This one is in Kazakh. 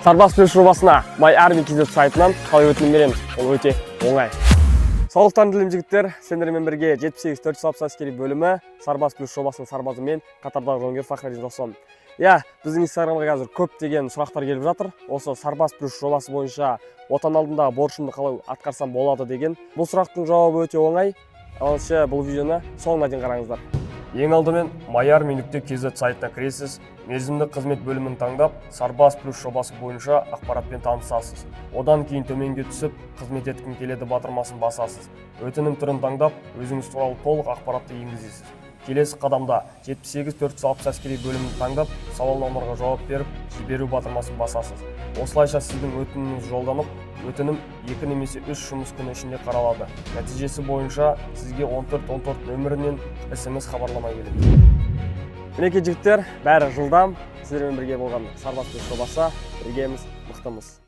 Сарбаз Плюс жобасына MyArmy.kz сайтынан қалай өтінім береміз? Ол өте оңай. Саулықтарыңды тілеймін, жігіттер. Сендермен бірге 78 460 әскери бөлімі, Сарбаз Плюс жобасының сарбазы, мен, қатардағы жауынгер Фахриддин Жасұлан. Иә, біздің Инстаграмға қазір көптеген сұрақтар келіп жатыр. Осы Сарбаз Плюс жобасы бойынша отан алдындағы борышымды қалай атқарсам болады деген. Бұл сұрақтың жауабы өте оңай. Ал бұл видеоны соңына дейін қараңыздар. Ең алдымен myarmy.kz сайтына кіресіз, мерзімді қызмет бөлімін таңдап, Сарбаз Плюс жобасы бойынша ақпаратпен танысасыз. Одан кейін төменге түсіп, «Қызмет еткім келеді» батырмасын басасыз. Өтінім түрін таңдап, өзіңіз туралы толық ақпаратты енгізесіз. Келесі қадамда 78 460 әскери бөлімін таңдап, сауалнамаларға жауап беріп, «Жіберу» батырмасын басасыз. Осылайша сіздің өтініміңіз жолданып, өтінім 2 немесе 3 жұмыс күні ішінде қаралады. Нәтижесі бойынша сізге 14 14 нөмірінен СМС хабарлама келеді. Мінекей, жігіттер, бәрі жылдам. Сіздермен бірге болған Сарбаз Плюс жобасы. Біргеміз, мықтымыз.